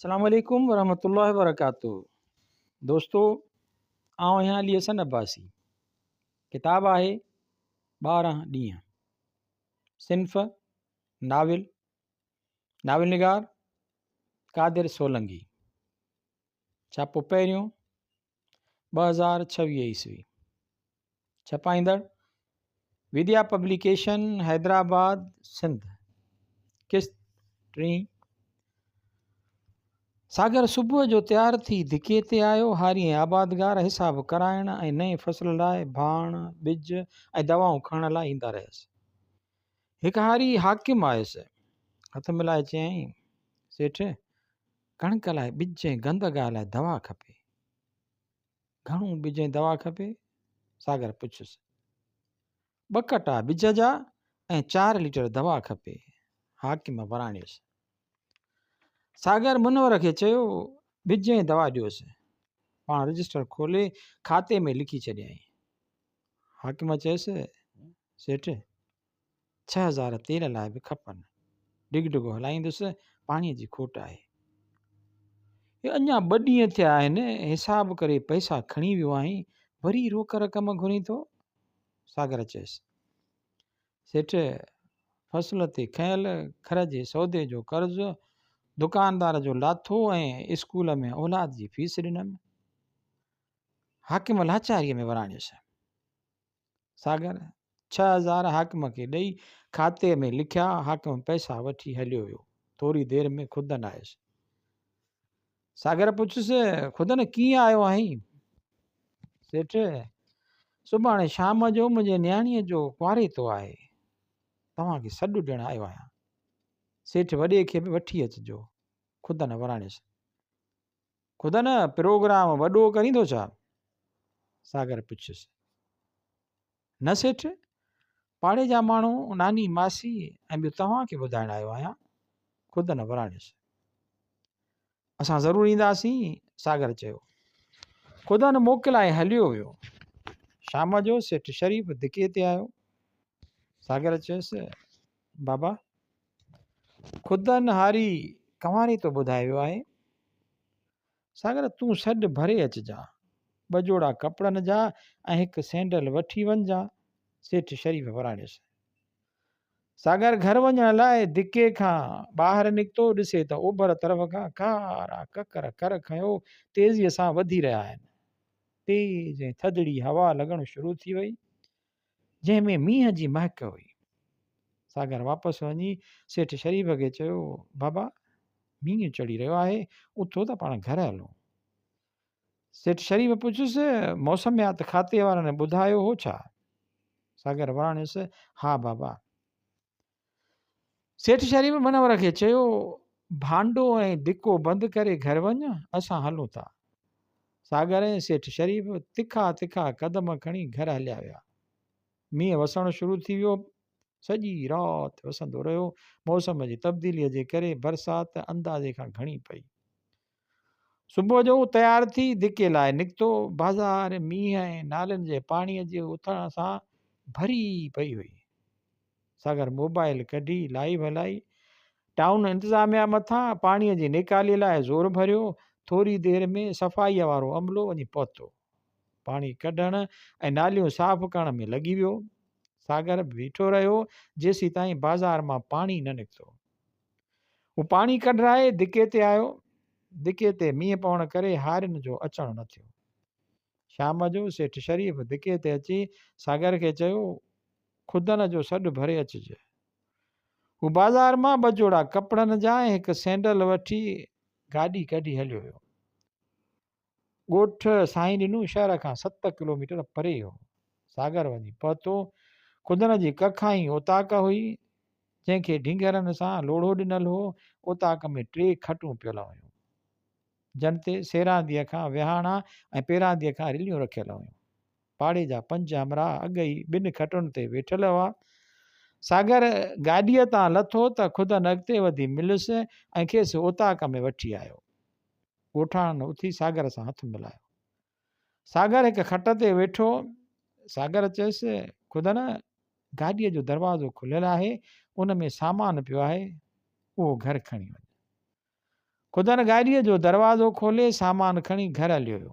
السلام عليڪم ورحمة الله وبرڪاته دوستو آئون آهيان علي حسن عباسي ڪتاب آهي 12 ڏينهن صنف ناول ناول نگار قادر سولنگي ڇاپو پهريون 2026 عيسوي ڇپائيندڙ وديا پبليڪيشن حيدرآباد سنڌ قسط ٽين ساگر صبح جو تيار ٿي ڌڪي تي آيو هاري ۽ آبادگار حساب ڪرائڻ ۽ نئين فصل لاء ڀاڻ ٻج ۽ دوائون کڻڻ لاء ايندا رهيس هڪ هاري حاڪم آيس هٿ ملائي چيائين سيٺ ڪڻڪ لاء ٻج ۽ گندگاهه لاء دوا کپي گهڻو ٻج ۽ دوا کپي؟ ساگر پڇيس. ٻه ڪٽا ٻج جا ۽ چار ليٽر دوا کپي. حاڪم وراڻيس. ساگر منور کي چيو، ٻج ۽ دوا ڏيوس. پاڻ رجسٽر کولي کاتي ۾ لکي ڇڏيائين. حاڪم چيس، سيٺ! 6000 تيل لاء به کپن. ڊگ ڊگو هلائيندس، پاڻيء جي کوٽ آهي. هي اڃا ٻه ڏينهن ٿيا آهن، حساب ڪري پئسا کڻي ويو آهين، وري روڪ رقم گهرين ٿو؟ ساگر چيس. سيٺ، فصل تي کنيل کر جي سودي جو قرض، دڪاندار جو لاٿو ۽ اسڪول ۾ اولاد جي فيس ڏنم. حاڪم لاچاريء ۾ وراڻيس. ساگر 6000 حاڪم کي ڏئي کاتي ۾ لکيا، حاڪم پئسا وٺي هليو ويو. ٿوري دير ۾ خدن آيس. ساگر پڇيس، خدن ڪيئن آيو آهين؟ سيٺ، سڀاڻي شام جو منهنجي نياڻيء جو ڪنواريتو آهي، توهان کي سڏ ڏيڻ آيو آهيان. سيٺ وڏي کي به وٺي اچجو. خدن وراڻيس. خدن، پروگرام وڏو ڪريندو ڇا؟ ساگر پڇيس. نه سيٺ، پاڙي جا ماڻهو، ناني، ماسي ۽ ٻيو توهان کي ٻڌائڻ آيو آهيان. خدن وراڻيس. اسان ضرور اينداسين، ساگر چيو. خدن موڪلائي هليو ويو. شام جو سيٺ شريف ڌڪي تي آيو. ساگر چيس، بابا، خدن هاري ڪنواري تو ٻڌائي ويو آهي. ساگر تون سڏ ڀري اچجان. ٻه جوڙا ڪپڙن جا ۽ هڪ سينڊل وٺي وڃجان. سيٺ شريف وراڻيس. ساگر گهر وڃڻ لاء دڪي کان ٻاهر نڪتو، ڏسي ته اوڀر طرف کان ڪارا ڪڪر ڪر کنيو تيزيء سان وڌي رهيا آهن. تيز ۽ ٿڌڙي هوا لڳڻ شروع ٿي وئي، جنهن ۾ مينهن جي مهڪ هئي. ساگر واپس وڃي سيٺ شريف کي چيو، بابا! مينهن چڙهي رهيو آهي، اٿو ته پاڻ گهر هلون. سيٺ شريف پڇيس، موسميات کاتي وارن ٻڌايو هو ڇا؟ ساگر وراڻيس، ها بابا. سيٺ شريف منور کي چيو، ڀانڊو ۽ دڪو بند ڪري گهر وڃ، اسان هلون ٿا. ساگر ۽ سيٺ شريف تکا تکا قدم کڻي گهر هليا ويا. مينهن وسڻ شروع ٿي ويو. سڄي رات وسندو رهيو. موسم جي تبديليء جي ڪري برسات اندازي کان گهڻي پئي. صبح جو هو تيار ٿي ڌڪي لاء نڪتو. بازار مينهن ۽ نالين جي پاڻيء جي اٿڻ سان ڀري پئي هئي. ساگر موبائل ڪڍي لائيو هلائي. ٽائون انتظاميا مٿان پاڻيء جي نيڪاليء لاء زور ڀريو. ٿوري دير ۾ صفائيء وارو عملو وڃي پهتو. پاڻي ڪڍڻ ۽ ناليون صاف ڪرڻ ۾ لڳي ويو. ساگر به بيٺو رهيو جيسيتائين بازار مان پاڻي نه نڪتو. هو پاڻي ڪڍرائي دڪي تي آيو. دڪي تي مينهن پوڻ ڪري هارين جو اچڻ نه ٿيو. شام جو سيٺ شريف دڪي تي اچي ساگر کي چيو، خدن جو سڏ ڀري اچج. هو بازار مان ٻه جوڙا ڪپڙن جا ۽ هڪ سينڊل وٺي گاڏي ڪڍي هليو ويو. ڳوٺ سائين ڏنو شهر کان ست ڪلوميٽر پري هو. ساگر وڃي پهتو. خدن جي ڪکائين اوطاق هئي، جنهن کي ڍينگهرن سان لوڙهو ڏنل هو. اوطاق ۾ ٽي کٽون پيل هيون، جن تي سيرانديء کان ويهاڻا ۽ پيرانديء کان رليون رکيل هيون. پاڙي جا پنج همراهه اڳ ئي ٻن کٽن تي ويٺل هئا. ساگر گاڏيء تان لٿو ته خدن اڳتي وڌي مليس ۽ کيس اوطاق ۾ وٺي آيو. ڳوٺاڻن اٿي ساگر سان هٿ ملايو. ساگر هڪ کٽ تي ويٺو. ساگر چيس، خدن، گاڏيء جو دروازو کليل آهي، ان ۾ سامان پيو آهي، اهو گهر کڻي وڃ. خدن گاڏيء جو دروازو کولي سامان کڻي گهر هليو ويو.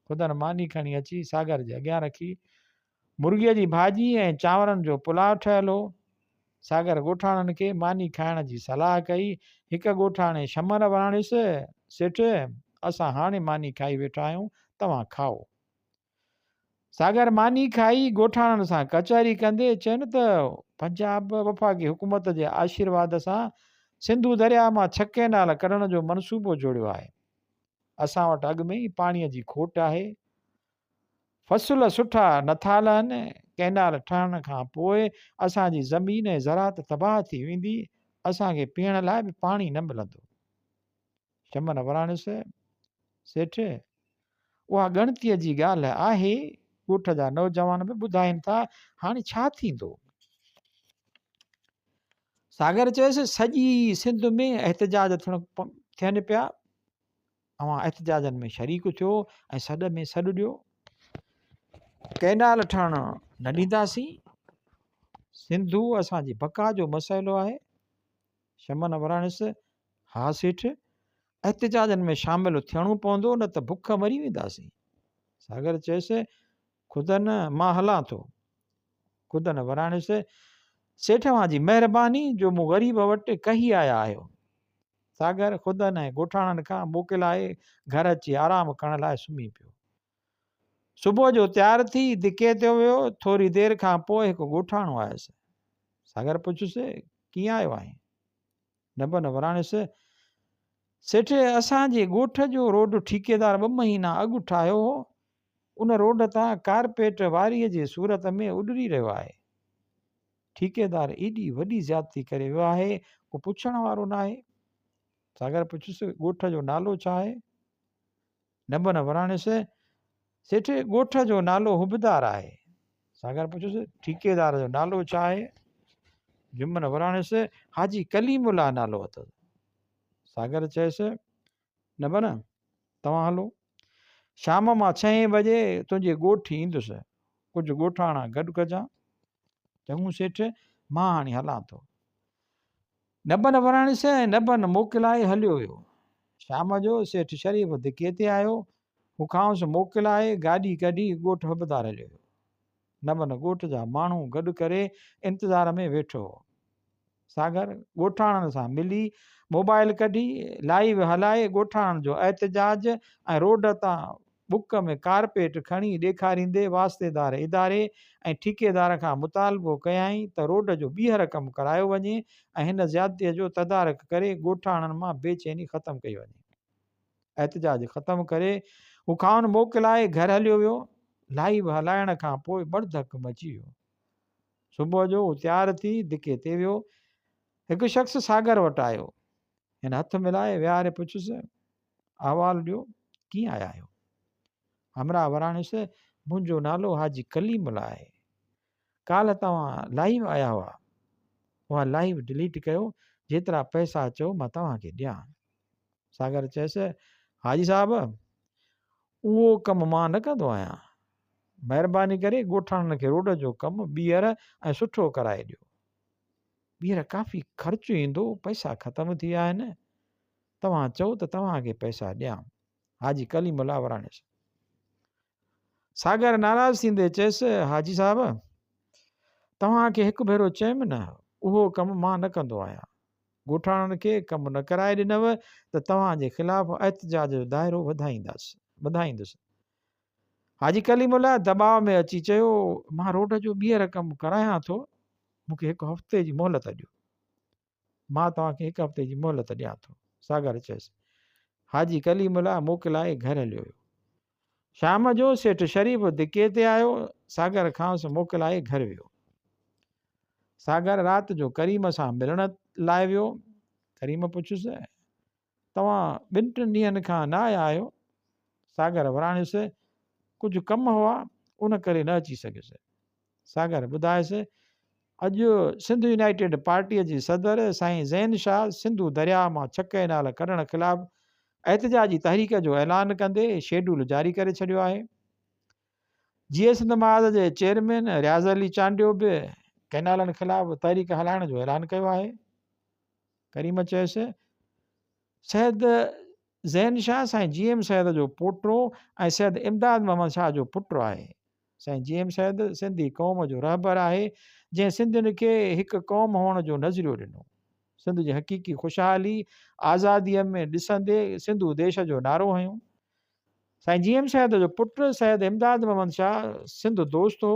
خدن ماني کڻي اچي ساگر جي اڳيان رکي. مرغيء جي ڀاڄي ۽ چانورن جو پلاء ٺهيل هو. ساگر ڳوٺاڻن کي ماني کائڻ جي صلاح ڪئي. هڪ ڳوٺاڻي شمر وراڻيس، سيٺ، اسان هاڻي ماني کائي ويٺا آهيون، توهان کائو. ساگر ماني کائي ڳوٺاڻن سان ڪچهري ڪندي چين ته پنجاب وفاقي حڪومت جي آشيرواد سان سنڌو درياء مان ڇهه ڪئنال ڪڍڻ جو منصوبو جوڙيو آهي. اسان وٽ اڳ ۾ ئي پاڻي جي کوٽ آهي. فصل سٺا نٿا لهن، ڪئنال ٺهڻ کان پوء اسان جي زمين ۽ زراعت تباهه ٿي ويندي، اسان کي پيئڻ لاء به پاڻي نه ملندو. چمن وراڻيس، سيٺ! اها ڳڻتيء جي ڳالهه آهي، ڳوٺ جا نوجوان به ٻڌائين ٿا، هاڻي ڇا ٿيندو؟ ساگر چيس، سڄي سنڌ ۾ احتجاج ٿين پيا، اوهان احتجاجن ۾ شريڪ ٿيو ۽ سڏ ۾ سڏ ڏيو. ڪئنال ٺهڻ نه ڏينداسين. سنڌو اسان جي بقا جو مسئلو آهي. شمن وراڻيس، ها سيٺ، احتجاجن ۾ شامل ٿيڻو پوندو نه ته بک مري وينداسين. ساگر چيس، خدن، مان هلان ٿو. خدن وراڻيس، سيٺ اوهان جي مهرباني جو مون غريب وٽ ڪهي آيا آهيو. ساگر خدن ۽ ڳوٺاڻن کان موڪلائي گهر اچي آرام ڪرڻ لاء سمهي پيو. صبح جو تيار ٿي دڪي تي ويو. ٿوري دير کان پوء هڪ ڳوٺاڻو آيس. ساگر پڇيس، ڪيئن آيو آهين؟ نبن وراڻيس، سيٺ اسان جي ڳوٺ جو روڊ ٺيڪيدار ٻه مهينا اڳ ٺاهيو هو. ان روڊ تان ڪارپيٽ واريء جي صورت ۾ اڏري رهيو آهي. ٺيڪيدار ايڏي وڏي زيادتي ڪري ويو آهي، ڪو پڇڻ وارو ناهي. ساگر پڇيس، ڳوٺ جو نالو ڇا آهي؟ نبن وراڻيس، سيٺ ڳوٺ جو نالو حبدار آهي. ساگر پڇيس، ٺيڪيدار جو نالو ڇا آهي؟ جمن وراڻيس، حاجي ڪليم الله نالو اٿس. ساگر چيس، نبن توهان هلو. شام مان ڇهين بجي تنهنجي ڳوٺ ايندس. ڪجهه ڳوٺاڻا گڏ ڪجان. چڱو سيٺ، مان هاڻي هلان ٿو. نبن وراڻيس ۽ نبن موڪلائي هليو ويو. شام جو سيٺ شريف ڌڪي تي آيو. هو کانئس موڪلائي گاڏي ڪڍي ڳوٺ حبدار هليو ويو. نبن ڳوٺ جا ماڻهو گڏ ڪري انتظار ۾ ويٺو هو. ساگر ڳوٺاڻن سان ملي موبائل ڪڍي لائيو هلائي ڳوٺاڻن جو احتجاج ۽ روڊ تان ٻڪ ۾ ڪارپيٽ کڻي ڏيکاريندي واسطيدار اداري ۽ ٺيڪيدار کان مطالبو ڪيائين ته روڊ جو ٻيهر ڪم ڪرايو وڃي ۽ هن زيادتيء جو تدارڪ ڪري ڳوٺاڻن مان بي چيني ختم ڪئي وڃي. احتجاج ختم ڪري هو کانئن موڪلائي گهر هليو ويو. لائيو هلائڻ کان پوء ٻڙڌڪ مچي ويو. صبح جو هو تيار ٿي دڪي تي ويو. هڪ شخص ساگر وٽ آيو. هن هٿ ملائي ويهاري پڇيس، احوال ڏيو، ڪيئن آيا آهيو؟ همراهه وراڻيس، منهنجو نالو حاجي ڪليم الله آهي. ڪالهه توهان لائيو آيا هئا. اها لائيو ڊليٽ ڪيو، جيترا پئسا چئو مان توهان کي ڏيان. ساگر چيس، حاجي صاحب، اهو ڪم مان نه ڪندو آهيان. مهرباني ڪري ڳوٺاڻن کي روڊ جو ڪم ٻيهر ۽ سٺو ڪرائي ڏيو. ٻيهر ڪافي خرچ ايندو، پئسا ختم ٿي ويا آهن. توهان چئو ته توهان کي پئسا ڏيان. حاجي ڪليم الله وراڻيس. ساگر ناراض ٿيندي چيس، حاجي صاحب! توهان کي هڪ ڀيرو چيم نه، اهو ڪم مان نه ڪندو آهيان. ڳوٺاڻن کي ڪم نه ڪرائي ڏنو ته توهان جي خلاف احتجاج جو دائرو وڌائيندس. حاجي ڪليم الله دٻاء ۾ اچي چيو، مان روڊ جو ٻيهر ڪم ڪرايان ٿو، مون کي هڪ هفتي جي مهلت ڏيو. مان توهان کي هڪ هفتي جي مهلت ڏيان ٿو. ساگر چيس. حاجي ڪليم الله موڪلائي گهر هليو ويو. شام جو سيٺ شريف ڌڪي تي آيو. ساگر کانئس موڪلائي گهر ويو. ساگر رات جو ڪريم سان ملڻ لاء ويو. ڪريم پڇيس، توهان ٻن ٽن ڏينهن کان نه آيا آهيو؟ ساگر وراڻيس، ڪجهه ڪم هئا، ان ڪري نه اچي سگهيس. ساگر ٻڌايس، اڄ سنڌ يونائيٽيڊ پارٽيء جي صدر سائين زين شاهه سنڌو درياهه مان ڇهه ڪئنال ڪڍڻ خلاف احتجاجي تحريڪ جو اعلان ڪندي شيڊول جاري ڪري ڇڏيو آهي. جيئي سنڌ محاذ جي چيئرمين رياض علي چانڊيو به ڪئنالن خلاف تحريڪ هلائڻ جو اعلان ڪيو آهي. ڪريم چيس، سيد زين شاهه سائين جي ايم سيد جو پوٽو ۽ سيد امداد محمد شاهه جو پٽ آهي. سائين جي ايم سيد سنڌي قوم جو رهبر آهي، جنهن سنڌين کي هڪ قوم هئڻ جو نظريو ڏنو. سنڌ جي حقيقي خوشحالي آزاديء ۾ ڏسندي سنڌو ديش جو نعرو هنيو. سائين جي ايم سيد جو پٽ سيد امداد محمد شاهه سنڌ دوست هو.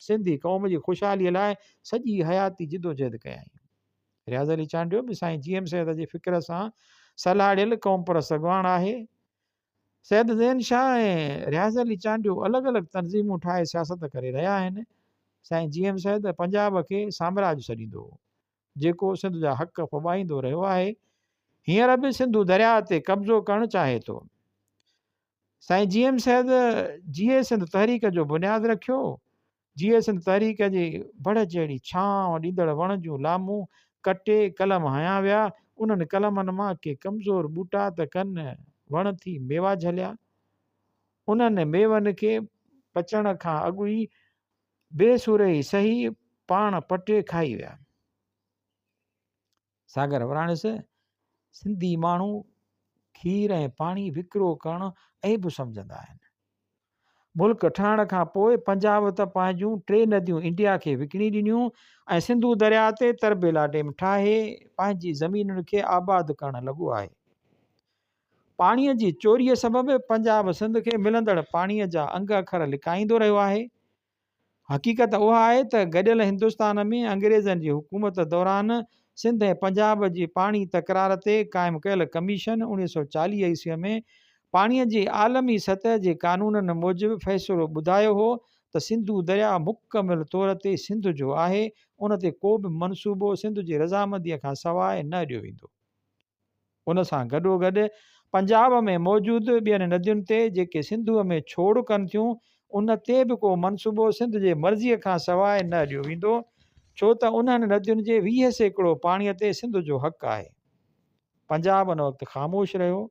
سنڌي قوم جي خوشحاليء لاء سڄي حياتي جدوجهد ڪيائين. رياض علي چانڊيو به سائين جي ايم سيد جي فڪر سان سلهاڙيل قومپرست اڳواڻ آهي. سيد زين شاهه ۽ رياض علي چانڊيو الڳ الڳ تنظيمون ٺاهي سياست ڪري رهيا آهن. سائين جي ايم سيد پنجاب کي سامراج سڏيندو هو، جيڪو سنڌ جا حق ڦٻائيندو رهيو آهي. هينئر به سنڌو درياهه تي قبضو ڪرڻ چاهي ٿو. سائين جي ايم سيد جيئي سنڌ تحريڪ جو بنياد رکيو. جيئي سنڌ تحريڪ جي بڙ جهڙي ڇانو ڏيندڙ وڻ جون لامون ڪٽي قلم هنيا ويا. انهن قلمن مان ڪي ڪمزور ٻوٽا ته ڪن وڻ ٿي ميوا جهليا. انهن ميون کي پچڻ کان اڳ ئي بي سورهي سهي پاڻ پٽي کائي ويا. ساگر وراڻيس، سنڌي ماڻهو کير ۽ پاڻي وڪرو ڪرڻ عيب سمجهندا آهن. ملڪ ٺهڻ کان پوء پنجاب ته پنهنجون ٽي نديون انڊيا کي وڪڻي ڏنيون ۽ سنڌو درياء تي تربيلا ڊيم ٺاهي پنهنجي زمينن کي آباد ڪرڻ لڳو آهي. پاڻيء جي چوريء سبب پنجاب سنڌ کي ملندڙ پاڻيء جا انگ اکر لڪائيندو رهيو آهي. حقيقت اها آهي ته گڏيل هندستان ۾ انگريزن جي حڪومت دوران سنڌ ۽ پنجاب جي پاڻي تڪرار تي قائم ڪيل ڪميشن 1940 عيسوي ۾ پاڻي جي عالمي سطح جي قانونن موجب فيصلو ٻڌايو هو ته سنڌو درياء مڪمل طور تي سنڌ جو آهي ان تي ڪو به منصوبو سنڌ جي رضامندي کان سواء نه اڏيو ويندو. ان سان گڏوگڏ پنجاب ۾ موجود ٻين ندين تي جيڪي سنڌوء ۾ ڇوڙ ڪن ٿيون، ان تي به ڪو منصوبو سنڌ جي مرضيء کان سواء نه اڏيو ويندو، ڇو ته انهن ندين جي 20% پاڻيء تي سنڌ جو حق آهي. پنجاب ان وقت خاموش رهيو.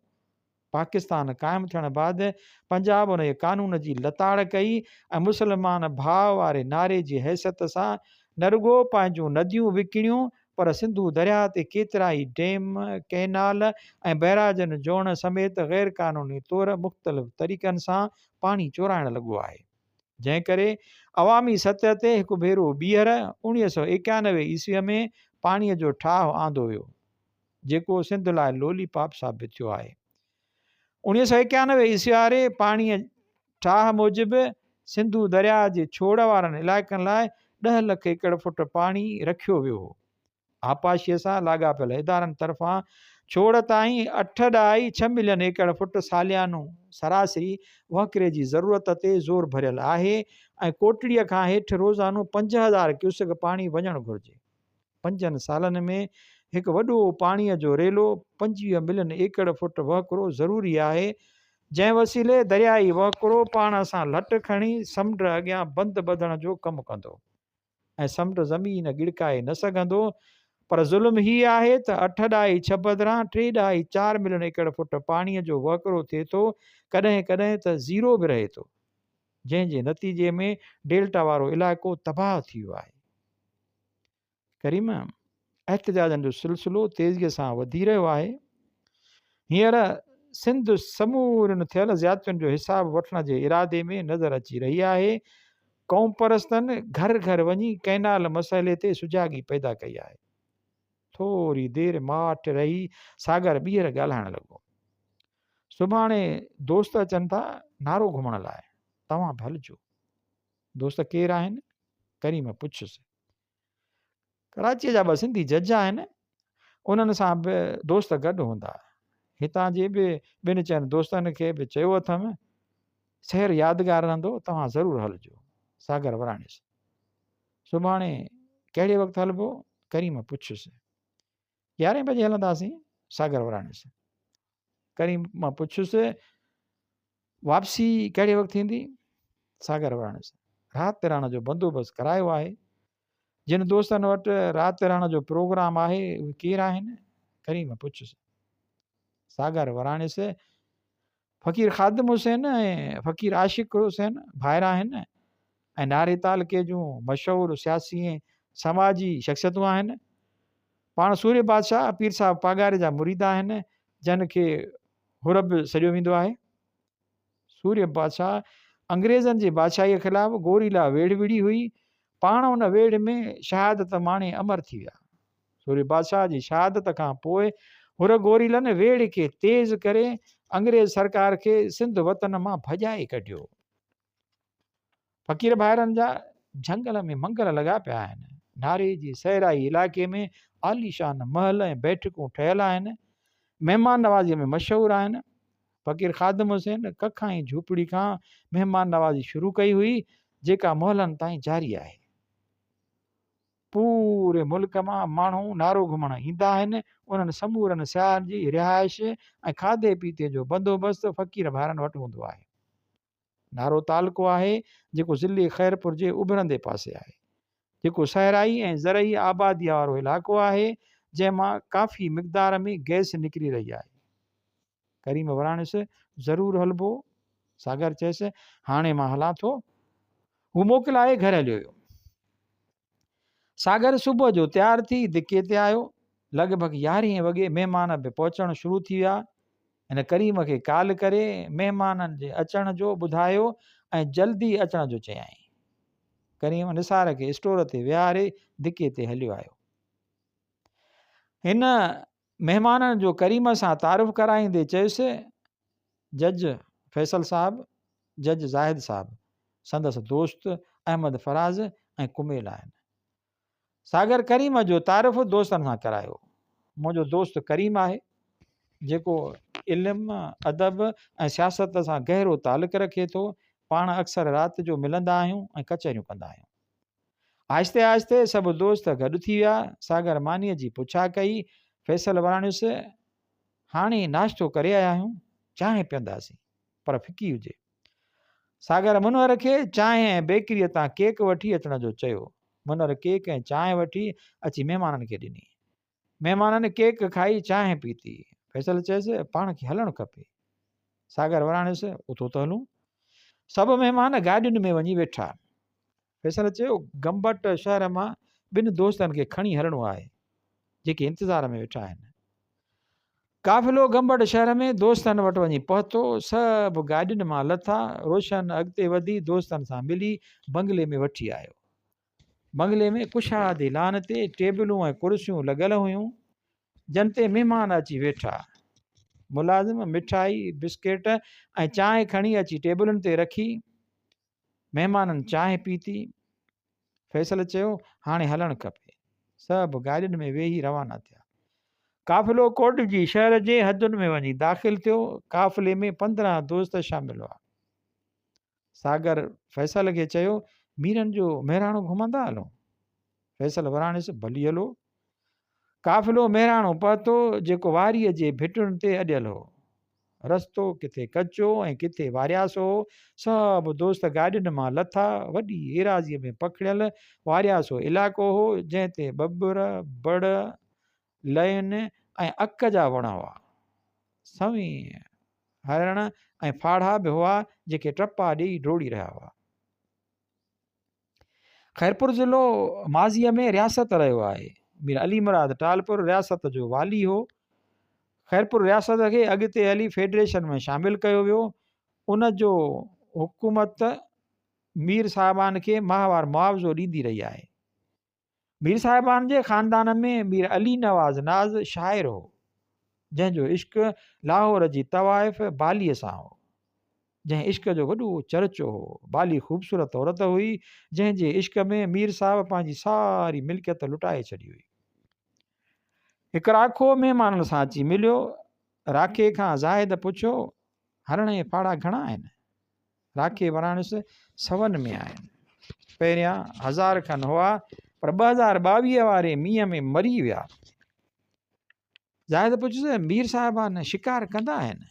پاڪستان قائم ٿيڻ بعد پنجاب انهيء قانون جي لتاڙ ڪئي ۽ مسلمان ڀاء واري نعري جي حيثيت سان نه رڳو پنهنجون نديون وڪڻيون پر سنڌو درياهه تي ڪيترائي ڊيم، ڪئنال ۽ بئراجن جوڙڻ سميت غيرقانوني طور مختلف طريقن سان پاڻي چورائڻ لڳو آهي. جنهن ڪري عوامي سطح تي هڪ ڀيرو ٻيهر 1991 عيسويء ۾ پاڻيء جو ٺاهه آندو ويو. جيڪو سنڌ لاء لولي پاپ ثابت ٿيو آهي. 1991 عيسوي واري پاڻيء ٺاهه موجب سنڌو درياهه جي ڇوڙ وارن علائقن لاء ڏهه لک ايڪڙ فوٽ پاڻي رکيو ويو هو. آبپاشيء سان لاڳاپيل ادارن طرفان ڇوڙ تائين اٺ ڏهائي ڇهه ملين ايڪڙ فوٽ ساليانو سراسري وهڪري جي ضرورت تي زور ڀريل آهي ۽ ڪوٽڙيء کان هيٺ روزانو 5000 ڪيوسڪ پاڻي وڃڻ گهرجي. پنجن سالن ۾ هڪ وڏو پاڻيء جو ريلو 25 ملين ايڪڙ فوٽ وهڪرو ضروري آهي، جنهن وسيلي دريائي وهڪرو پاڻ سان لٽ کڻي سمنڊ اڳيان بند ٻڌڻ جو ڪم ڪندو ۽ سمنڊ زمين ڳڙڪائي نه سگهندو پر ظلم هي آهي ته اٺ ڏهائي ڇهه بدران ٽي ڏهائي چار ملين ايڪڙ فوٽ پاڻيء جو وهڪرو ٿئي ٿو، ڪڏهن ڪڏهن ته زيرو به رهي ٿو، جنهن جي نتيجي ۾ ڊيلٽا وارو علائقو تباهه ٿي ويو آهي. ڪريم، احتجاجن جو سلسلو تيزيء سان وڌي رهيو آهي. هينئر سنڌ سمورين ٿيل زيادتين جو حساب وٺڻ جي ارادي ۾ نظر اچي رهي آهي. قومپرستن گهر گهر وڃي ڪئنال مسئلي تي سجاڳي پيدا ڪئي آهي. ٿوري دير ماٺ رهي ساگر ٻيهر ڳالهائڻ لڳو. سڀاڻي دوست اچن ٿا نارو گهمڻ لاء، توهان به هلجو. دوست ڪير آهن؟ ڪريم پڇيس. ڪراچيء جا ٻه سنڌي جج آهن، انهن سان به دوست گڏ هوندا. هتان جي به ٻن چئن دوستن کي به چيو اٿم، سير يادگار رهندو، توهان ضرور هلجو. ساگر وراڻيس. سڀاڻي ڪهڙي وقت هلبو؟ ڪريم پڇيس. يارهين بجي هلنداسين. ساگر وراڻيس. ڪريم پڇيس، واپسي ڪهڙي وقت ٿيندي؟ ساگر وراڻيس، رات رهڻ جو بندوبست ڪرايو آهي. جن دوستن وٽ رات رهڻ جو پروگرام آهي، اهي ڪير آهن؟ ڪريم پڇيس. ساگر وراڻيس، فقير خادم حسين ۽ فقير عاشق حسين ڀائر آهن ۽ ناري تعلقي جون مشهور سياسي ۽ سماجي شخصيتون آهن. پاڻ سورهيه بادشاهه پير صاحب پاڳاري جا مريد آهن. جنھن کي حر به سڏيو ويندو آهي. سورهيه بادشاهه انگريزن جي بادشاهيء خلاف گوريلا ويڙهه وڙهي هئي. پاڻ ان ويڙهه ۾ شهادت ماڻي امر ٿي ويا. سورهيه بادشاهه جي شهادت کان پوء حر گوريلن ويڙهه کي تيز ڪري انگريز سرڪار کي سنڌ وطن مان ڀڄائي ڪڍيو. فقير ڀائرن جا جهنگل ۾ منگل لڳا پيا آهن. ناري جي صحرائي علائقي ۾ عاليشان محل ۽ بيٺڪون ٺهيل آهن. مهمان نوازيء ۾ مشهور آهن. فقير خادم حسين ڪکائين جهوپڙي کان مهمان نوازي شروع ڪئي هئي، جيڪا محلن تائين جاري آهي. پوري ملڪ مان ماڻهو نارو گهمڻ ايندا آهن. انهن سمورن سياحن جي رهائش ۽ کاڌي پيتي جو بندوبست فقير ڀائرن وٽ هوندو آهي. نارو تعلقو آهي، جيڪو ضلعي خيرپور جي اڀرندي پاسي آهي. جيڪو صحرائي ۽ زرعي آباديء وارو علائقو آهي، جنهن مان ڪافي مقدار ۾ گئس نڪري رهي آهي. ڪريم وراڻيس، ضرور هلبو. ساگر چيس، هاڻي مان هلان ٿو. هو موڪلائي گهر هليو ويو. ساگر صبح جو تيار ٿي دڪي تي آيو. لڳ ڀڳ يارهين وڳي مهمان به پهچڻ شروع ٿي ويا. هن ڪريم کي ڪال ڪري مهمانن جي اچڻ جو ٻڌايو ۽ جلدي اچڻ جو چيائين. ڪريم نثار کي اسٽور تي ويهاري دڪي تي هليو آيو. هن مهمانن جو ڪريم سان تعارف ڪرائيندي چيس، جج فيصل صاحب، جج زاهد صاحب، سندس دوست احمد فراز ۽ ڪميل آهن. ساگر ڪريم جو تعارف دوستن سان ڪرايو. منهنجو دوست ڪريم آهي، جيڪو علم، ادب ۽ سياست سان گهرو تعلق رکي ٿو. پاڻ اڪثر رات جو ملندا آهيون ۽ ڪچهريون ڪندا آهيون. آهستي آهستي سڀ دوست گڏ ٿي ويا. ساگر مانيء جي پڇا ڪئي. فيصل وراڻيس، هاڻي ناشتو ڪري آيا آهيون، چانهه پيئنداسين، پر ڦڪي هجي. ساگر منور کي چانهه ۽ بيڪريء تان ڪيڪ وٺي اچڻ جو چيو. منور ڪيڪ ۽ چانهه وٺي اچي مهمانن کي ڏني. مهمانن ڪيڪ کائي چانهه پيتي. فيصل چيس، پاڻ کي هلڻ کپي. ساگر وراڻيس، اٿو ته هلون. سڀ مهمان گاڏين ۾ وڃي ويٺا. فيصل چيو، گمبٽ شهر مان ٻن دوستن کي کڻي هلڻو آهي، جيڪي انتظار ۾ ويٺا آهن. قافلو گمبٽ شهر ۾ دوستن وٽ وڃي پهتو. سڀ گاڏين مان لٿا. روشن اڳتي وڌي دوستن سان ملي بنگلي ۾ وٺي آيو. بنگلي ۾ ڪشادي لان تي ٽيبلون ۽ ڪرسيون لڳل هيون، جن تي مهمان اچي ويٺا. ملازم مٺائي، بسڪيٽ ۽ چانهه کڻي اچي ٽيبلن تي رکي. مهمانن چانهه پيتي. فيصل چيو، هاڻي هلڻ کپي. سڀ گاڏين ۾ ويهي روانا ٿيا. قافلو ڪوٽجي شهر جي حدن ۾ وڃي داخل ٿيو. قافلي ۾ 15 دوست شامل هئا. ساگر فيصل کي چيو، ميرن جو مهراڻو گهمندا هلون؟ فيصل وراڻيس، ڀلي هلو. قافلو مهراڻو پهتو، جيڪو واريء جي ڀٽن تي اڏيل هو. رستو ڪٿي ڪچو ۽ ڪٿي وارياسو هو. سڀ دوست گاڏين مان لٿا. وڏي ايراضيء ۾ پکڙيل وارياسو علائقو هو، جنهن تي ٻٻر، بڙ، لئين ۽ اڪ جا وڻ هئا. سوين هرڻ ۽ ڦاڙها به هئا، جيڪي ٽپا ڏيئي ڊوڙي رهيا هئا. خيرپور ضلعو ماضيء ۾ رياست رهيو آهي. مير علي مراد ٽالپر رياست جو والي هو. خيرپور رياست کي اڳتي هلي فيڊريشن ۾ شامل ڪيو ويو. ان جو حڪومت مير صاحبان کي ماهوار معاوضو ڏيندي رهي آهي. مير صاحبان جي خاندان ۾ مير علي نواز ناز شاعر هو، جنهن جو عشق لاهور جي طوائف باليء سان هو، جنهن عشق جو وڏو چرچو هو. بالي خوبصورت عورت هئي، جنهن جي عشق ۾ مير صاحب پنهنجي ساري ملڪيت لٽائي ڇڏي هئي. هڪ راکو مهمانن سان اچي مليو. راکي کان زاهد پڇيو، هرڻ ۽ ڦاڙها گهڻا آهن؟ راکي وراڻيس، سون ۾ آهن. پهريان هزار کن هئا، پر 2022 واري مينهن ۾ مري ويا. زاهد پڇيس، مير صاحبان شڪار ڪندا آهن؟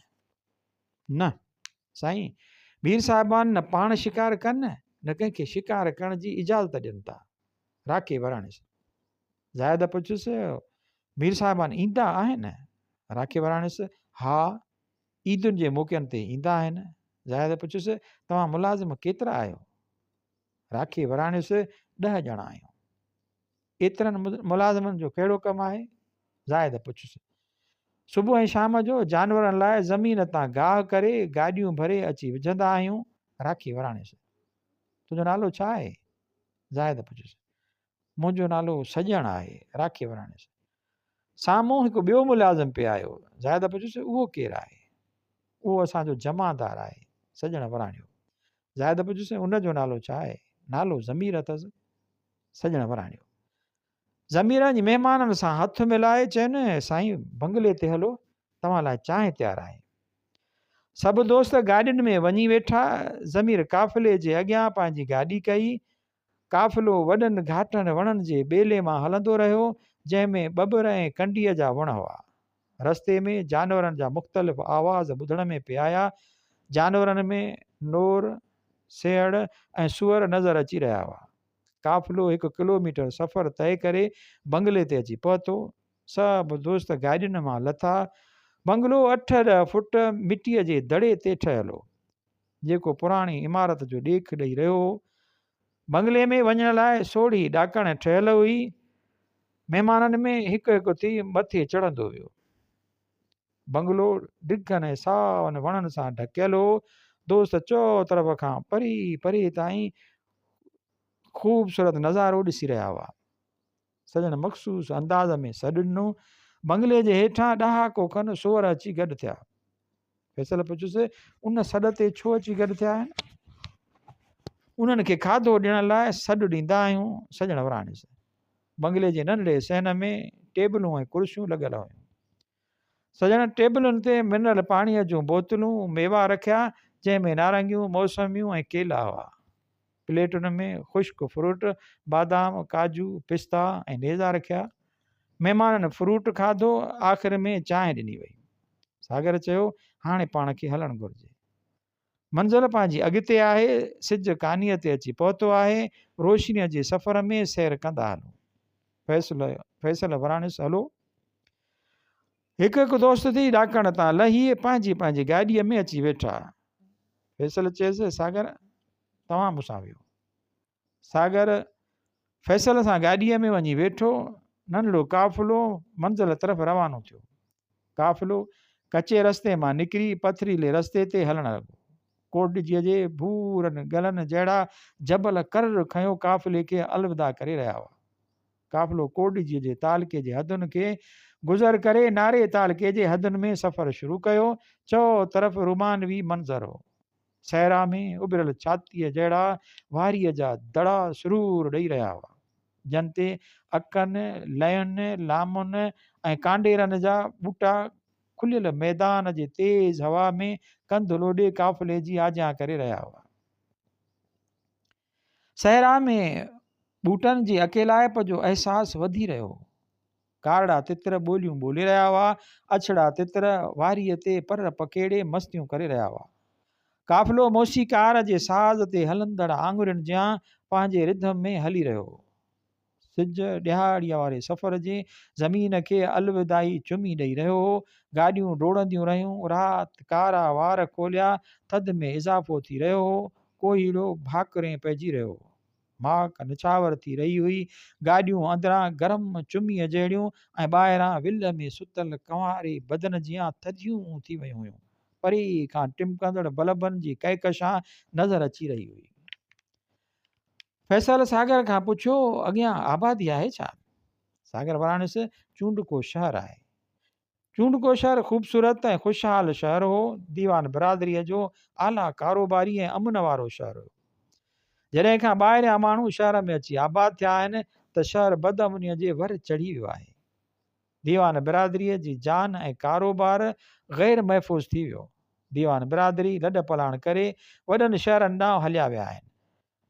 نه سائين، مير صاحبان نه پاڻ شڪار ڪن، نه ڪنهن کي شڪار ڪرڻ جي اجازت ڏين ٿا. راکي وراڻيس. زاهد پڇيس، مير صاحبان ايندا آهن؟ راکي وراڻيس، ها، عيدن جي موقعن تي ايندا آهن. زاهد پڇيس، توهان ملازم ڪيترا آهيو؟ راکي وراڻيس، ڏهه ڄڻا آهيون. ايترن ملازمن جو ڪهڙو ڪم آهي؟ زاهد پڇيس. صبح ۽ شام جو جانورن لاء زمين تان گاهه ڪري گاڏيون ڀري اچي وجهندا آهيون. راکي وراڻيس. تنهنجو نالو ڇا آهي؟ زاهد پڇيس. منهنجو نالو سڄڻ آهي. راکي وراڻيس. سامهون هڪ ٻيو ملازم پئي آيو. زاهد پڇيس، اهو ڪير آهي؟ اهو اسان جو جمعدار آهي. سڄڻ وراڻيو. زاهد پڇيس، ان جو نالو ڇا آهي؟ نالو ضمير اٿس. سڄڻ وراڻيو. ضمير وڃي مهمانن سان هٿ ملائي چين، سائين بنگلي تي هلو، توهان لاء چانهه تيار آهي. سڀ دوست گاڏين ۾ وڃي ويٺا. ضمير قافلي جي اڳيان پنهنجي گاڏي ڪئي. قافلو وڏن گهاٽن وڻن جي ٻيلي مان هلندو رهيو، جنهن ۾ ٻٻر ۽ ڪنڊيء جا وڻ هئا. رستي ۾ جانورن جا مختلف آواز ٻڌڻ ۾ پئي آيا. جانورن ۾ نور، سيهڙ ۽ سوئر نظر اچي رهيا هئا. قافلو هڪ ڪلوميٽر سفر طئي ڪري بنگلي تي اچي پهتو. سڀ دوست گاڏين مان لٿا. بنگلو اٺ ڏهه فوٽ مٽيء جي دڙي تي ٺهيل هو، جيڪو پراڻي عمارت جو ڏيک ڏئي رهيو هو. بنگلي ۾ وڃڻ لاء سوڙهي ڏاڪڻ ٺهيل هئي. مهمانن ۾ هڪ هڪ ٿي مٿي چڙهندو ويو. بنگلو ڊگهن ۽ ساون وڻن سان ڍڪيل هو. دوست چؤطرف کان پري پري تائين خوبصورت نظارو ڏسي رهيا هئا. سڄڻ مخصوص انداز ۾ سڏ ڏنو. بنگلي جي هيٺان ڏهاڪو کن سوئر اچي گڏ ٿيا. فيصل پڇيس، ان سڏ تي ڇو اچي گڏ ٿيا آهن؟ انهن کي کاڌو ڏيڻ لاء سڏ ڏيندا آهيون. سڄڻ وراڻيس. بنگلي جي ننڍڙي صحن ۾ ٽيبلون ۽ ڪرسيون لڳل هيون. سڄڻ ٽيبلن تي منرل پاڻيء جون بوتلون، ميوا رکيا، جنهن ۾ نارنگيون، موسميون ۽ ڪيلا هئا. پليٽن ۾ خشڪ فروٽ، بادام، ڪاجو، پستا ۽ نيزا رکيا. مهمانن فروٽ کاڌو، آخر ۾ چانهه ڏني وئي. ساگر چيو، هاڻي پاڻ کي هلڻ گهرجي. منزل پنهنجي اڳتي آهي، سج ڪانيء تي اچي پهتو آهي، روشنيء جي سفر ۾ سير ڪندا هلون. فيصل فيصل وراڻيس، هلو. هڪ هڪ دوست ٿي ڏاڪڻ تان لهي پنهنجي پنهنجي گاڏيء ۾ اچي ويٺا. فيصل چيس، ساگر، توهان مون سان ويهو. ساگر فيصل سان گاڏيء ۾ وڃي ويٺو. ننڍڙو قافلو منزل طرف روانو ٿيو. قافلو ڪچي رستي مان نڪري پٿريلي رستي تي هلڻ لڳو. ڪوٽڏجيء جي ڀورن گلن جهڙا جبل ڪرر کنيو قافلي کي الوداع ڪري رهيا هئا. قافلو ڪوٽڏجيء جي تعلقي جي حدن کي گذر ڪري ناري تعلقي جي حدن ۾ سفر شروع ڪيو. چؤطرف رومانوي منظر هو. صحرا ۾ اڀريل ڇاتيء جهڙا واريء جا دڙا سرور ڏئي رهيا هئا، جن تي اڪن، لئن، لامن ۽ ڪانڊيرن جا ٻوٽا کليل ميدان جي تيز هوا ۾ ڪنڌ لوڏي قافلي جي آجيان ڪري رهيا هئا. صحرا ۾ ٻوٽن جي اڪيلائپ جو احساس وڌي رهيو هو. ڪارڙا تتر ٻوليون ٻولي رهيا هئا، اڇڙا تتر واريء تي پر پکيڙي مستيون ڪري رهيا هئا. قافلو موسيقار جي ساز تي هلندڙ آڱرين جيان پنهنجي رڌم ۾ هلي رهيو هو. سج ڏهاڙيء واري سفر جي زمين کي الوداعي چمي ڏئي رهيو هو. گاڏيون ڊوڙنديون رهيون. رات ڪارا وار کوليا، ٿڌ ۾ اضافو ٿي رهيو هو. ڪوهيڙو ڀاڪرين پئجي رهيو هو. ماڪ نڇاور ٿي رهي هئي. گاڏيون اندران گرم چميء جهڙيون ۽ ٻاهران ول ۾ ستل ڪنواري بدن جيان ٿڌيون ٿي ويون هيون. پري کان ٽمڪندڙ بلبن جي ڪهڪشان نظر اچي رهي هئي. فيصل ساگر کان پڇيو، اڳيان آبادي آهي ڇا؟ ساگر وراڻيس، چونڊڪو شهر آهي. چونڊڪو شهر خوبصورت ۽ خوشحال شهر هو. ديوان برادريء جو اعليٰ ڪاروباري ۽ امن وارو شهر هيو. جڏهن کان ٻاهريان ماڻهو شهر ۾ اچي آباد ٿيا آهن ته شهر بدامنيء جي ور چڙهي ويو آهي. ديوان برادريء جي جان ۽ ڪاروبار غير محفوظ ٿي ويو. ديوان برادري لڏ پلاڻ ڪري وڏن شهرن ڏانهن هليا ويا آهن.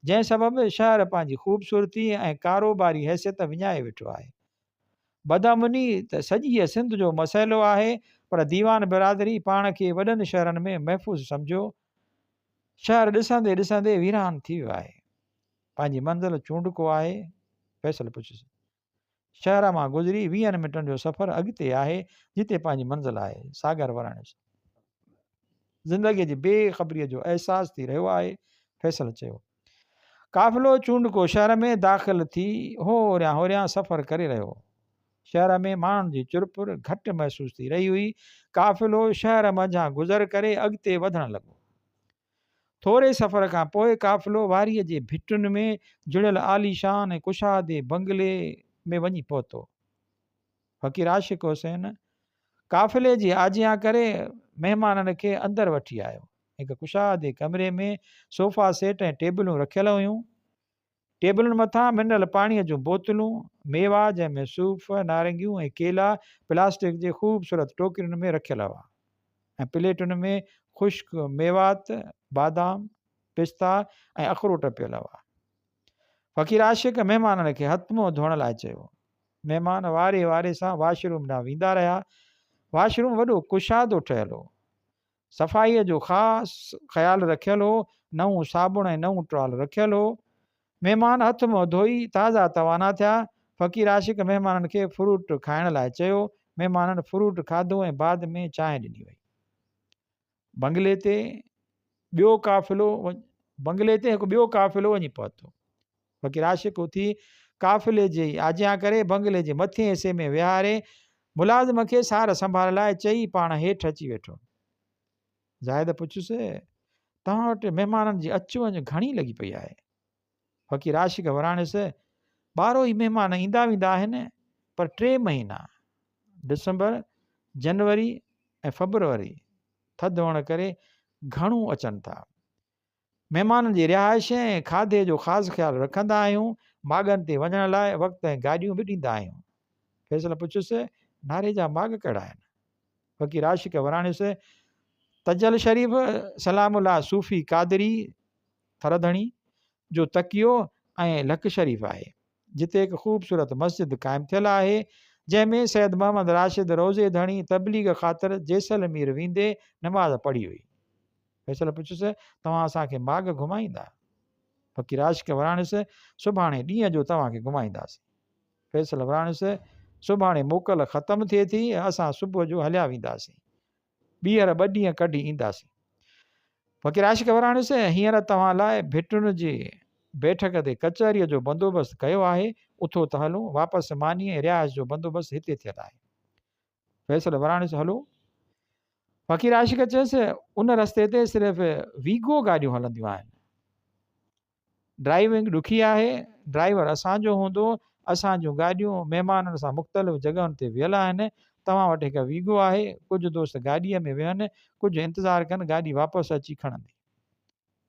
جنهن سبب شهر پنهنجي خوبصورتي ۽ ڪاروباري حيثيت وڃائي ويٺو آهي. بدامني ته سڄيء سنڌ جو مسئلو آهي پر ديوان برادري پاڻ کي وڏن شهرن ۾ محفوظ سمجهيو شهر ڏسندي ڏسندي ويران ٿي ويو آهي. پنهنجي منزل چونڊڪو آهي؟ فيصل پڇيس. شهر مان گذري ويهن منٽن جو سفر اڳتي آهي جتي پنهنجي منزل آهي. ساگر وراڻيس. زندگيء جي بي خبريء جو احساس ٿي رهيو آهي. فيصل چيو. قافلو چونڊڪو شهر ۾ داخل ٿي هوريان هوريان سفر ڪري رهيو هو. شهر ۾ ماڻهن جي چرپر گهٽ محسوس ٿي رهي هئي. قافلو شهر منجهان گذر ڪري اڳتي وڌڻ لڳو. ٿوري سفر کان پوء قافلو واريء جي ڀٽن ۾ جڙيل عاليشان ۽ ڪشادي بنگلي ۾ وڃي پهتو. فقير عاشق حسين قافلي جي آجيان ڪري مهمانن کي اندر وٺي آيو. هڪ ڪشادي ڪمري ۾ صوفا سيٽ ۽ ٽيبلون رکيل هيون. ٽيبلن مٿان منرل پاڻيء جون بوتلون، ميوا جنهن ۾ صوف، نارنگيون ۽ ڪيلا پلاسٽڪ جي خوبصورت ٽوڪرين ۾ رکيل هئا ۽ پليٽن ۾ خشڪ ميوات، بادام، پستا ۽ اخروٽ پيل هئا. فقير عاشق مهمانن کي هٿ منهن ڌوئڻ لاء چيو. مهمان واري واري سان واش روم ڏانهن ويندا رهيا. واش روم وڏو ڪشادو ٺهيل هو. صفائيء جو خاص خيال رکيل هو، نئون صابڻ ۽ نئون ٽوال رکيل هو. مهمان هٿ منهن ڌوئي تازا توانا ٿيا. فقير عاشق مهمانن کي فروٽ کائڻ لاء چيو. مهمانن فروٽ کاڌو ۽ بعد ۾ چانهه ڏني وئي. بنگلي تي ٻيو قافلو بنگلي تي هڪ ٻيو قافلو وڃي پهتو. فقير عاشق اٿي قافلي جي آجيان ڪري بنگلي جي مٿئين حصي ۾ ويهاري ملازم کي سار سنڀال لاء چئي پاڻ هيٺ اچي ويٺو. زاهد پڇيس، توهان وٽ مهمانن جي اچ وڃ گهڻي لڳي پئي آهي. فقير عاشق وراڻيس، ٻارهو ئي مهمان ايندا ويندا آهن پر ٽي مهينا ڊسمبر، جنوري ۽ فبروري ٿڌ هئڻ ڪري گهڻو اچن ٿا. مهمانن جي رهائش ۽ کاڌي جو خاص خيال رکندا آهيون، ماڳن تي وڃڻ لاء وقت ۽ گاڏيون به ڏيندا آهيون. فيصل پڇيس، ناري جا ماڳ ڪهڙا آهن؟ فقير عاشق وراڻيس، تجل شريف، سلام الله صوفي قادري، ٿرڌڻي، جو تڪيو ۽ لڪ شريف آهي، جتي هڪ خوبصورت مسجد قائم ٿيل آهي، جنهن ۾ سيد محمد راشد روضي ڌڻي تبليغ خاطر جيسلمير ويندي نماز پڙهي هئي. فيصل پڇيس، توهان اسان کي ماڳ گهمائيندا؟ فقير عاشق وراڻيس، سڀاڻي ڏينهن جو توهان کي گهمائينداسين. فيصل وراڻيس، سڀاڻي موڪل ختم ٿئي ٿي، اسان صبح جو هليا وينداسين. ٻيهر ٻه ڏينهن ڪڍي اينداسين. فقير عاشق وراڻيس، هينئر توهان لاء ڀٽن جي بيٺڪ تي ڪچهريء جو بندوبست ڪيو آهي، اٿو ته هلون، واپس ماني ۽ رهائش جو بندوبست هتي ٿيل آهي. فيصل وراڻيس، هلو. فقير عاشق چيس، ان رستي تي صرف ويگو گاڏيون هلنديون آهن. ڊرائيونگ ڏکي آهي، ڊرائيور اسان جو هوندو، اسان جون گاڏيون مهمانن سان مختلف جڳهن تي ويل آهن، توهان وٽ هڪ ويگو آهي، ڪجهه دوست گاڏيء ۾ ويهن، ڪجهه انتظار ڪن، گاڏي واپس اچي کڻندي.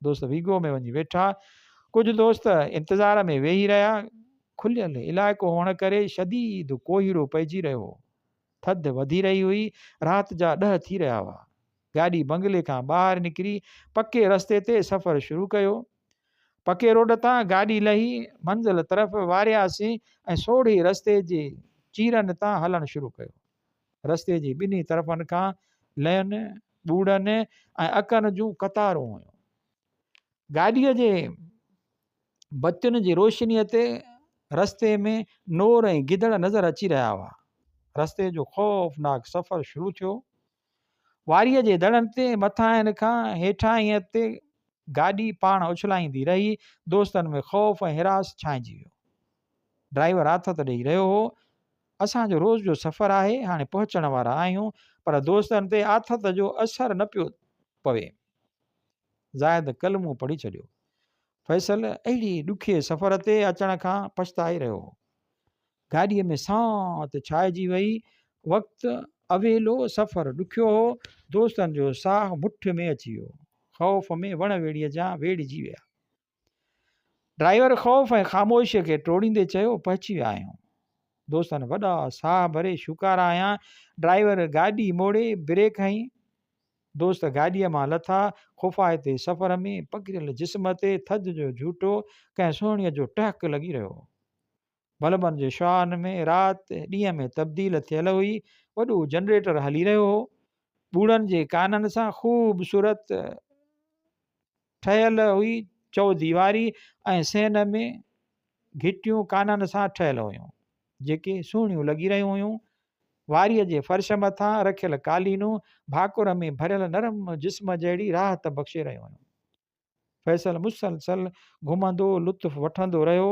دوست ويگو ۾ وڃي ويٺا. ڪجهه دوست انتظار ۾ ويهي رهيا. کليل علائقو هئڻ ڪري شديد ڪوهيڙو پئجي رهيو هو. ٿڌ وڌي رهي هئي. رات جا ڏهه ٿي رهيا هئا. گاڏي بنگلي کان ٻاهر نڪري پڪي رستي تي سفر شروع ڪيو. پڪي روڊ تان گاڏي لهي منزل طرف وارياسين ۽ سوڙهي رستي جي چيرن تان هلڻ شروع ڪيو. رستي جي ٻنهي طرفن کان لين، ٻوڙن ۽ اڪن جون قطارون هيون. گاڏيء جي بتين جي روشنيء تي رستي ۾ نور ۽ گدڙ نظر اچي رهيا هئا. رستي جو خوفناڪ سفر شروع ٿيو. واريء جي دڙن تي مٿاهين کان هيٺاهينء تي گاڏي پاڻ اڇلائيندي رهي. دوستن ۾ خوف ۽ هراس ڇانئجي ويو. ڊرائيور آٿت ڏئي رهيو هو. اسان جو روز جو سفر آهي، هاڻي پهچڻ وارا آهيون، پر دوستن تي آٿت جو اثر نه پيو پوي. زاهد ڪلمو پڙهي ڇڏيو. فيصل اهڙي ڏکي سفر تي اچڻ کان پڇتائي رهيو هو. گاڏيء ۾ سانت ڇائجي وئي. وقت اويلو، سفر ڏکيو هو. دوستن جو ساهه مٺ ۾ اچي ويو. خوف ۾ وڻ ويڙهيء جيان ويڙهجي ويا. ڊرائيور خوف ۽ خاموشيء کي ٽوڙيندي چيو، پهچي ويا آهيون. دوستن وڏا ساهه ڀري شوڪارا هنيا. ڊرائيور گاڏي موڙي بريڪ هنئي. دوست گاڏيء مان لٿا. خوفائتي سفر ۾ پگهريل جسم تي ٿڌ جو جهوٽو ڪنهن سهڻيء جو ٽهڪ لڳي رهيو هو. بلبن جي شعاعن ۾ رات ڏينهن ۾ تبديل ٿيل هئي. وڏو جنريٽر هلي رهيو هو. ٻوڙن جي ڪانن سان خوبصورت ٺهيل هئي چؤديواري ۽ صحن ۾ گهٽيون ڪانن سان ٺهيل هيون، جيڪي سهڻيون لڳي رهيون هيون. واريء جي فرش مٿان رکيل قالينون ڀاڪر ۾ ڀريل نرم جسم جهڙي راحت بخشي رهيون هيون. فيصل مسلسل گهمندو لطف وٺندو رهيو.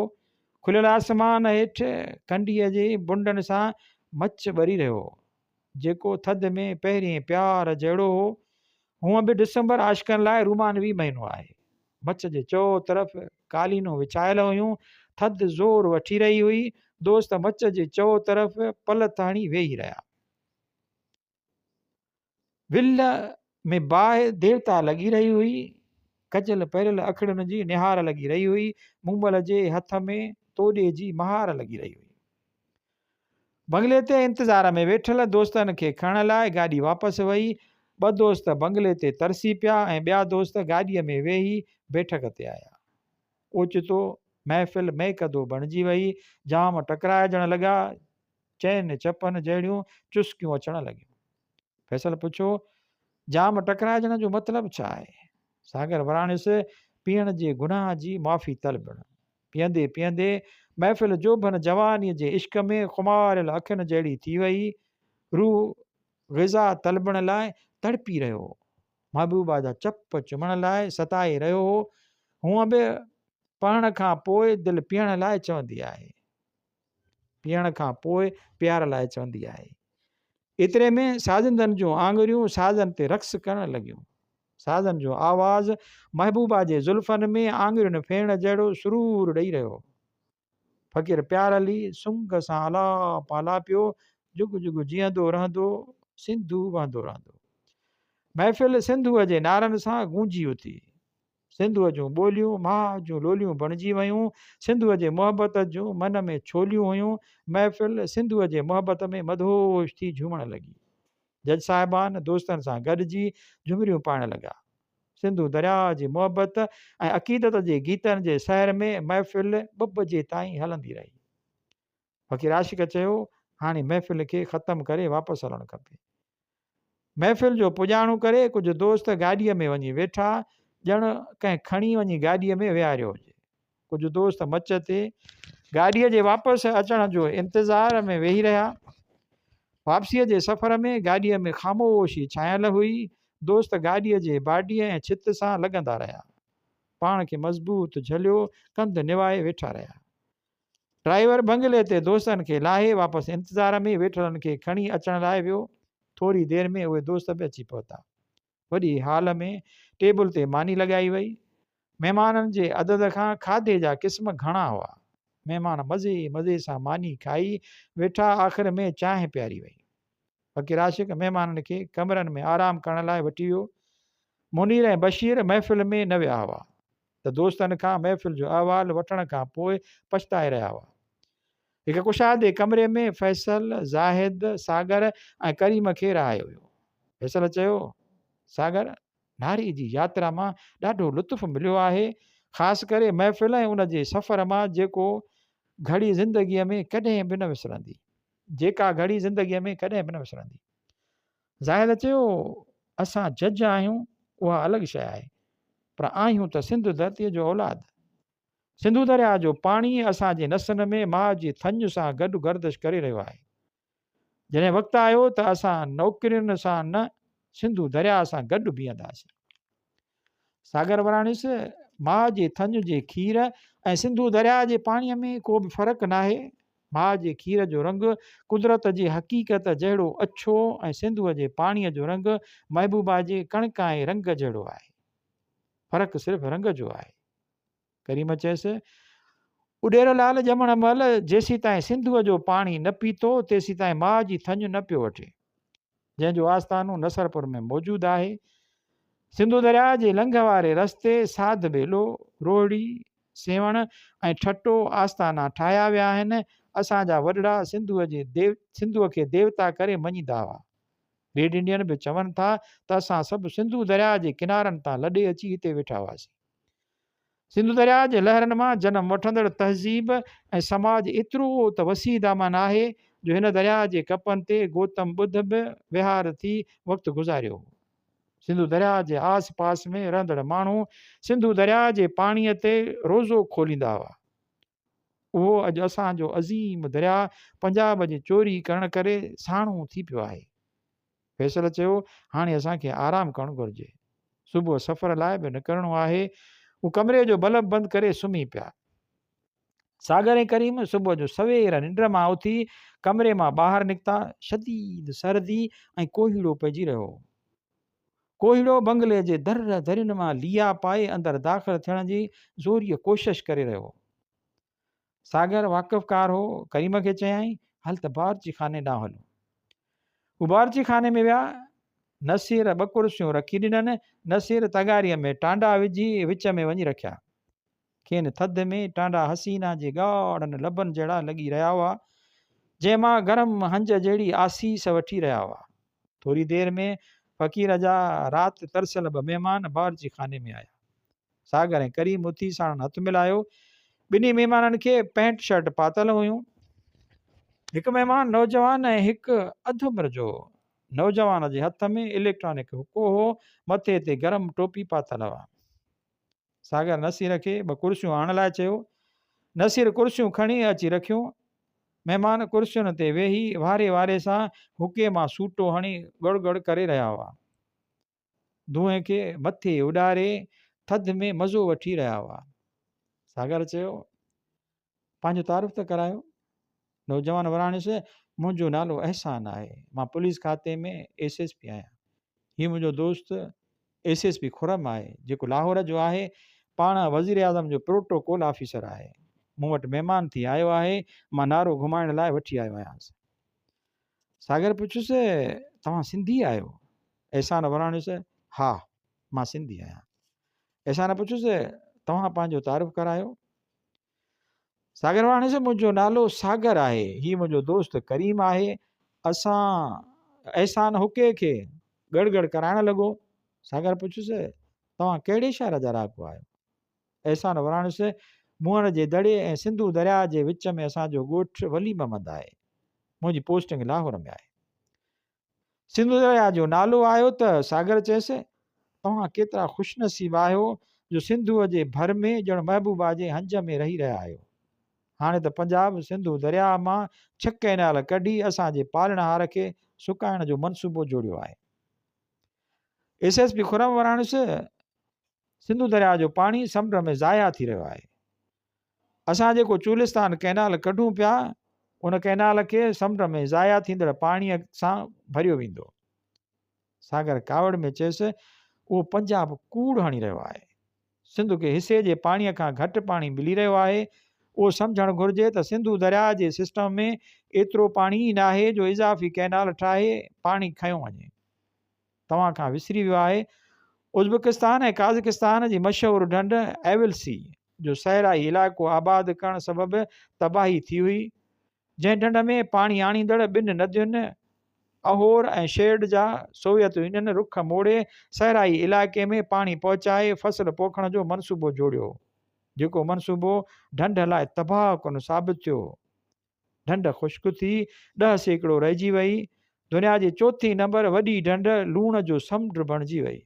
کليل آسمان هيٺ ڪنڊيء جي بنڊن سان مچ ٻري رهيو هو، جيڪو ٿڌ ۾ پهرئين پيار جهڙو هو. هونء به ڊسمبر عاشقن لاء رومانوي مهينو آهي. مچ جي چؤ طرف قالينون وڇايل هيون. ٿڌ زور وٺي رهي هئي. دوست مچ جي چؤ طرف پلٿ هڻي ويهي رهيا. ول ۾ باهه ديوتا لڳي رهي هئي. ڪجل پهريل اکڙين جي نهار لڳي رهي هئي. مومل جي هٿ ۾ توڏي جي مهار لڳي رهي هئي. بنگلي تي انتظار ۾ ويٺل دوستن کي کڻڻ لاء گاڏي واپس وئي. ٻه دوست بنگلي تي ترسي پيا ۽ ٻيا دوست گاڏيء ۾ ويهي بيٺڪ تي آيا. اوچتو محفل مئڪدو بڻجي وئي. جام ٽڪرائجڻ لڳا. چئن چپن جهڙيون چسڪيون اچڻ لڳيون. فيصل پڇيو، جام ٽڪرائجڻ جو مطلب ڇا آهي؟ ساگر وراڻيس، پيئڻ جي گناهه جي معافي طلبڻ. پيئندي پيئندي محفل جوڀن جوانيء جي عشق ۾ خماريل اکين جهڙي ٿي وئي. روح غذا طلبڻ لاء تڙپي رهيو هو. محبوبا جا چپ چمڻ لاء ستائي رهيو هو. هونء به پهڻ کان پوء دل پيئڻ لاء چوندي آهي. پيئڻ کان پوء پيار لاء چوندي آهي. ايتري ۾ سازندن جون آڱريون سازن تي رقص ڪرڻ لڳيون. سازن جو آواز محبوبا جي زلفن ۾ آڱرين ڦيرڻ جهڙو سرور ڏئي رهيو هو. فقير پيار علي سنگ سان الاپ آلاپيو، جڳ جڳ جيئندو رهندو، سنڌو وهندو رهندو. محفل سنڌوء جي نعرن سان گونجي اٿي. سنڌوء جون ٻوليون ماهه جون لوليون بڻجي ويون. سنڌوء جي محبت جون من ۾ ڇوليون هيون. محفل سنڌوء جي محبت ۾ مدهوش ٿي جهومڻ لڳي. جج صاحبان دوستن سان گڏجي جهمريون پائڻ لڳا. سنڌو درياهه جي محبت ۽ عقيدت جي گيتن جي سحر ۾ محفل ٻه بجي تائين هلندي رهي. فقير عاشق چيو، هاڻي محفل کي ختم ڪري واپس هلڻ کپي. محفل جو پڄاڻو ڪري ڪجهه دوست گاڏيء ۾ وڃي ويٺا، ڄڻ ڪنهن کڻي وڃي گاڏيء ۾ ويهاريو هجي. ڪجهه دوست مچ تي گاڏيء جي واپس اچڻ جو انتظار ۾ ويهي رهيا. واپسيء جي سفر ۾ گاڏيء ۾ خاموشي ڇانيل هئي. دوست گاڏيء جي باڊيء ۽ ڇت سان لڳندا رهيا. پاڻ کي مضبوط جهليو ڪنڌ نوائي ويٺا رهيا. ڊرائيور بنگلي تي دوستن کي لاهي واپس انتظار ۾ ويٺلن کي کڻي اچڻ لاء ويو. ٿوري دير ۾ اهي دوست به اچي پهتا. وڏي هال ۾ ٽيبل تي ماني لڳائي وئي. مهمانن جي عدد کان کاڌي جا قسم گهڻا هئا. مهمان مزي مزي سان ماني کائي ويٺا آخر ۾ چانهه پياري وئي. فقير عاشق مهمانن کي ڪمرن ۾ آرام ڪرڻ لاء وٺي ويو. منير ۽ بشير محفل ۾ نه ويا هئا. ته دوستن کان محفل جو احوال وٺڻ کان پوء پڇتائي رهيا هئا. هڪ ڪشادي ڪمري ۾ فيصل، زاهد، ساگر ۽ ڪريم کي رهايو ويو. فيصل چيو، ساگر، ناري جي ياترا مان ڏاڍو لطف مليو آهي، خاص ڪري محفل ۽ ان جي سفر مان جيڪو گهڙي زندگيء ۾ ڪڏهن به نه وسرندي. جيڪا گهڙي زندگيء ۾ ڪڏهن به نه وسرندي. زاهد چيو، اسان جج آهيون، اها الڳ شيء آهي، پر آهيون ته سنڌ ڌرتيء جو اولاد. سنڌو درياء جو پاڻي اسان جي نسن ۾ ماء جي ٿڃ سان گڏ گردش ڪري رهيو آهي. جڏهن وقت آيو ته اسان نوڪرين سان نه سنڌو درياء سان گڏ بيهنداسين. ساگر وراڻيس، ماء جي ٿڃ جي کير ۽ سنڌو درياء جي پاڻيء ۾ ڪو به فرق ناهي. ماء جي کير جو رنگ قدرت جي حقيقت جهڙو اڇو ۽ سنڌوء جي پاڻيء جو رنگ محبوبا جي ڪڻڪائين رنگ جهڙو آهي. فرق صرف رنگ جو آهي. ڪريم چيس، اڏيرو لال ڄمڻ مهل جيسيتائين سنڌوء جو پاڻي نه پيتو، تيسيتائين ماء جي ٿڃ نه پيو وٺي. جنهن جو آستانو نصرپور ۾ موجود آهي. سنڌو درياء جي لنگهه واري رستي ساڌ ٻيلو، روهڙي، سيوهڻ ۽ ٺٽو آستانا ٺاهيا ويا آهن. اسان جا وڏڙا سنڌوء جي سنڌوء کي ديوتا ڪري مڃيندا هئا. ريڊ انڊين به چون ٿا ته اسان سڀ سنڌو درياء جي ڪنارن تان لڏي اچي هتي ويٺا هئاسين. سنڌو درياء جي لهرن مان جنم وٺندڙ تهذيب ۽ سماج ايترو ته وسيع دامن آهي جو هن درياء جي ڪپن تي گوتم ٻڌ به وهار ٿي وقت گذاريو هو. سنڌو درياء جي آس پاس ۾ رهندڙ ماڻهو سنڌو درياء جي پاڻيء تي روزو کوليندا هئا. اهو اڄ اسان جو عظيم درياء پنجاب جي چوري ڪرڻ ڪري ساڻو ٿي پيو آهي. فيصل چيو، هاڻي اسان کي آرام ڪرڻ گهرجي. صبح سفر لاء به نڪرڻو آهي. هو ڪمري جو بلب بند ڪري سمهي پيا. ساگر ۽ ڪريم صبح جو سوير ننڊ مان اٿي ڪمري مان ٻاهر نڪتا. شديد سردي ۽ ڪوهيڙو پئجي رهيو هو. ڪوهيڙو بنگلي جي در درين مان ليئا پائي اندر داخل ٿيڻ جي زوريء ڪوشش ڪري رهيو هو. ساگر واقفڪار هو. ڪريم کي چيائين، هل ته باورچي خاني ڏانهن هلون. هو باورچي خاني ۾ ويا. نصير ٻه ڪرسيون رکي ڏنن. نصير تغاريء ۾ ٽانڊا وجهي وچ ۾ وڃي رکيا. کين ٿڌ ۾ ٽانڊا حسينا جي ڳاڙهن لبن جهڙا لڳي رهيا هئا، جنهن مان گرم هنج جهڙي آسيس وٺي رهيا هئا. ٿوري دير ۾ فقير جا رات ترسيل ٻه مهمان باورچي خاني ۾ آيا. ساگر ۽ ڪريم اٿي ساڻن هٿ ملايو. ٻنهي مهمانن کي پينٽ شرٽ پاتل هيون. هڪ مهمان نوجوان ۽ هڪ اڌ عمر جو هو. نوجوان جي هٿ ۾ اليڪٽرانڪ حقو هو، مٿي تي گرم ٽوپي پاتل هئا. ساگر نصير کي ٻه ڪرسيون آڻڻ لاء چيو. نصير ڪرسيون کڻي اچي رکيون. مهمان ڪرسين تي ويهي واري واري سان حقي مان سوٽو هڻي ڳڙ ڳڙ ڪري رهيا هئا. دونهين کي مٿي اڏاري ٿڌ ۾ مزو وٺي رهيا هئا. ساگر چيو، پنهنجو تعارف ته ڪرايو. نوجوان وراڻيس، منهنجو نالو احسان آهي. مان پوليس کاتي ۾ ايس ايس پي آهيان. هي منهنجو دوست ايس ايس پي خرم آهي، جيڪو لاهور جو آهي. پاڻ وزيراعظم جو پروٽوڪول آفيسر آهي. مون وٽ مهمان ٿي آيو آهي. مان نارو گهمائڻ لاء وٺي آيو آهيانس. ساگر پڇيس، توهان سنڌي آهيو؟ احسان وراڻيس، ها، مان سنڌي آهيان. احسان پڇيس، توهان پنهنجو تعارف ڪرايو؟ ساگر وراڻيس، منهنجو نالو ساگر آهي، هي منهنجو دوست ڪريم آهي. اسان احسان حقي کي ڳڙ ڳڙ ڪرائڻ لڳو. ساگر پڇيس، توهان ڪهڙي شهر جا رهاڪو آهيو؟ احسان وراڻيس، موهن جي دڙي ۽ سنڌو درياهه جي وچ ۾ اسان جو ڳوٺ ولي محمد آهي. منهنجي پوسٽنگ لاهور ۾ آهي. سنڌو درياهه جو نالو آيو ته ساگر چيس، توهان ڪيترا خوش نصيب آهيو جو سنڌوء جي ڀر ۾ ڄڻ محبوبا جي هنج ۾ رهي رهيا آهيو. هاڻي ته پنجاب سنڌو درياهه مان ڇهه ڪئنال ڪڍي اسان جي پالڻهار کي سڪائڻ جو منصوبو جوڙيو آهي. ايس ايس پي خرم وراڻيس، سنڌو درياهه جو پاڻي سمنڊ ۾ ضايع ٿي رهيو آهي. اسان جيڪو چولستان ڪئنال ڪڍون پيا، ان ڪئنال کي سمنڊ ۾ ضايع ٿيندڙ پاڻيء سان ڀريو ويندو. ساگر ڪاوڙ ۾ چيس، اهو پنجاب ڪوڙ هڻي رهيو آهي. سنڌ کي حصي جي پاڻيء کان گهٽ پاڻي ملي رهيو آهي. اهو سمجهڻ گهرجي ته سنڌو درياهه جي سسٽم ۾ ايترو پاڻي ئي ناهي جو اضافي ڪئنال ٺاهي پاڻي کنيو وڃي. توهان کان وسري ويو آهي، ازبڪستان ۽ قازقستان جي مشهور ڍنڍ ايولسي جو صحرائي علائقو آباد ڪرڻ سبب تباهي ٿي هئي، جنهن ڍنڍ ۾ پاڻي آڻيندڙ ٻن ندين اهور ۽ شيرڊ جا سوويت يونين رخ موڙي صحرائي علائقي ۾ پاڻي پهچائي فصل پوکڻ جو منصوبو جوڙيو، جيڪو منصوبو ڍنڍ لاء تباهه ڪن ثابت ٿيو. ڍنڍ خشڪ ٿي 10% رهجي وئي. دنيا جي چوٿين نمبر وڏي ڍنڍ لوڻ جو سمنڊ بڻجي وئي.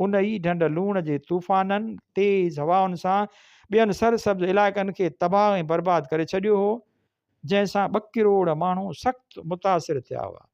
ان ئي ڍنڍ لوڻ جي طوفانن، تيز هوائن سان ٻين سرسبز علائقن کي تباهه ۽ برباد ڪري ڇڏيو هو، جنهن سان ٻه ڪروڙ ماڻهو سخت متاثر ٿيا هئا.